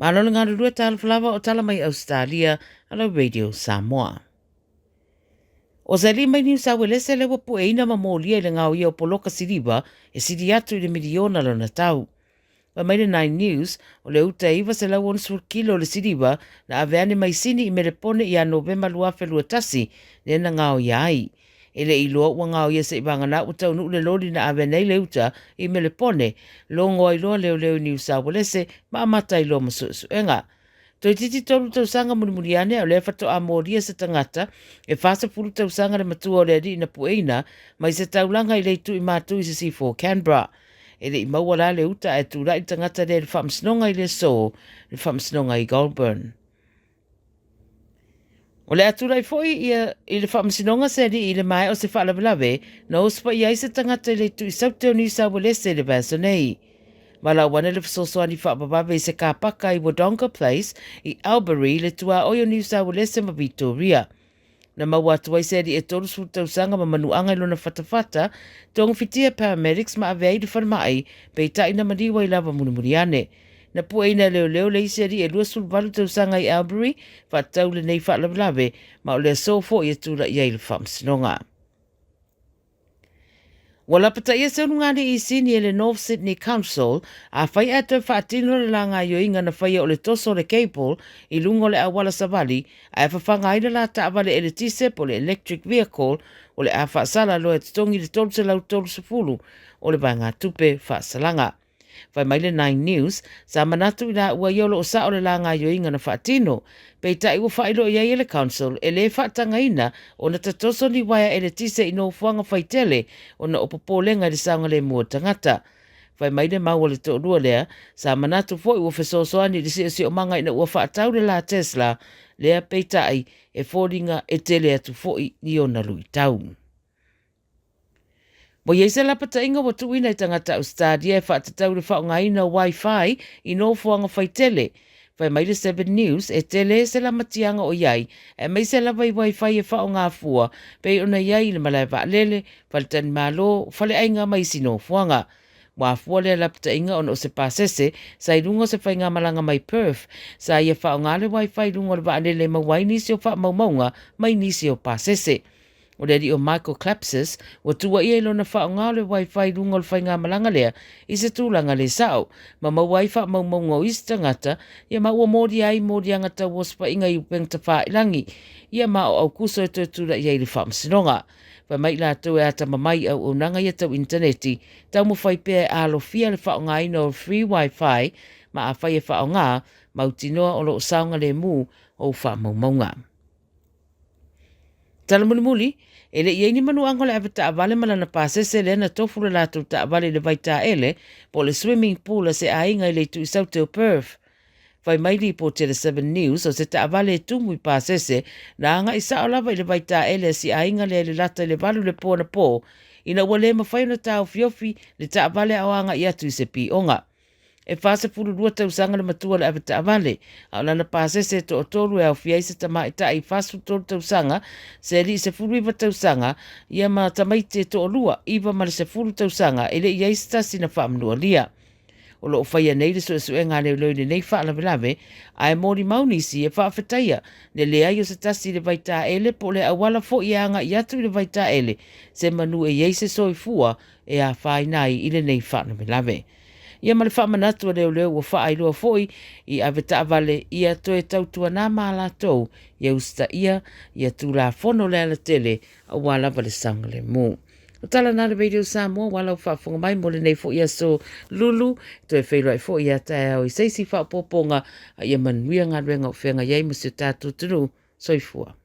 Malo le galulue talofa lava o tala mai Ausetalia a lau Radio Samoa. O se alii mai Niu Sauelese lea ua pueina ma molia i le gaoia o poloka siliva e sili atu i le miliona lona tau. Fai mai le Nine News, o le uta e 960 kilo o le siliva na ave ane mai Sini i Melepone ia Novema 2021 lea na gaoia ai. E le i iloa ua gaoia seivagana ua taunuu le loli na ave nei le uta i Melepone, logo ai loa leoleo i Niu Sauelese ma amata ai loa ma suesuega. Toeitiiti 3 tausaga mulimuli ane a o lea faatoa molia se tagata e 40 tausaga le matua o le alii na pueina mai se taulaga i le itu i Matu i sisifo o Canberra. E le i maua la le uta ae tulai le tagata lea i le faamasinoga i le aso, le faamasinoga i Goulburn. O le a tulai foi ia i le faamasinoga se alii i le maea o se faalavelave na osofaia ai se tagata i le itu i Saute o Niu Sauelese i le vaiaso nei. Valaau ane le fesoasoani faavavave i se kapaka i Wodonga Place i Albury i le tuaoi o Niu Sauelese ma Vitoria. Na maua atu ai se alii e 30 tausaga ma manuaga i lona fatafata, togafitia paramedics ma ave ai i le falemai, peitai na maliu ai lava mulimuli ane. Na pueina e leoleo le isi alii e 28 tausaga i Albury, faatatau lenei faalavelave, ma o le aso foi e tulai ai i le faamasinoga. Ua lapataia se ulugalii i Sini e le North Sydney Council, afai ae toe faatino le la gaoioiga na faia o le toso o le cable i luga o le auala savali ae fafaga ai le la taavale eletise po o le electric vehicle, o le a faasala loa e totogi le $330 o le vaegatupe faasalaga. Fai mai le Nine News, sa manatu i laua ia o lo o sao le la gaoioiga na faatino. Peitai ua faailoa i ai e le Council e le faatagaina ona tatoso ni uaea eletise i nofoaga faitele ona o popolega i le saogalemu o tagata. Fai mai le mau a le toalua lea, sa manatu foi ua fesoasoani i le siosiomaga ina ua faatau le la Tesla lea peitai e foliga e tele atu foi i ona luitau. Ua i ai se lapataiga ua tuuina i tagata Ausetalia e faatatau i le faaaogaina o Wi-Fi i nofoaga faitele. Fai mai le Seven News, e tele se lamatiaga o i ai, aemaise lava i Wi-Fi e faaaoga fua, pei ona i ai i le malae vaalele, faletalimalo, faleaiga ma isi nofoaga. Ua afua lea lapataiga ona o se pasese sa i luga o se faigamalaga mai Perth, sa ia faaaoga le Wi-Fi i luga o le vaalele e maua ai nisi o faamaumauga mai nisi o pasese. O le alii o Michael Clapsis, ua tuuaia i lona faaaoga o le Wi-Fi i luga o le faigamalaga lea i se tulaga le sao, ma maua ai faamaumauga o isi tagata, ia ma ua molia ai moliaga tau osofaiga i upega tafailangi, ia ma o Aukuso e toe tulai ai i le faamasinoga. Fai mai i latou e atamamai i auaunaga ia tau initaneti, taumafai pea e alofia le faaaogaina o free Wi-Fi, ma afai e faaaoga, mautinoa o lo o saogalemu ou faamaumauga. Tala mulimuli, e le i ai ni manuaga o le avetaavale ma lana pasese lea na tofu le latou taavale i le vaitaele po o le swimming pool a se aiga i le itu i Saute o Perth. Fai mai lipoti a le Seven News o se taavale e tumu i pasese na agai sao lava i le vaitaele a si aiga lea i le lata i le 8 i le po anapo ina ua le mafai ona taofiofi le taavale a o agai atu i se pioga. E 42 tausaga le matua o le avetaavale, a o lana pasese e toatolu e aofia ai se tamaitai 43 tausaga, se alii 19 tausaga, ia ma tamaiti e toalua, 9 ma le 10 tausaga, e le i ai se tasi na faamanualia. O lo o faia nei le suesuega a leoleo i lenei faalavelave, ae molimau nisi e faafetaia le leai o se tasi i le vaitaele po o le auala foi e agai atu i le vaitaele, semanu e i ai se soifua e afaina ai i lenei faalavelave. Ia ma le faamanatu a leoleo ua faailoa foi i avetaavale ia toe tautuana ma latou ia usitaia ia Tulafono o le alatele aua lava le saogalemu. O tala na le Radio Samoa ua lau faafofoga mai mo lenei foi aso Lulu, toe feiloai foi ia taeao i se isi faaopoopoga, a ia manuia galuega o feagai ai ma si o tatou atunuu. Soifua.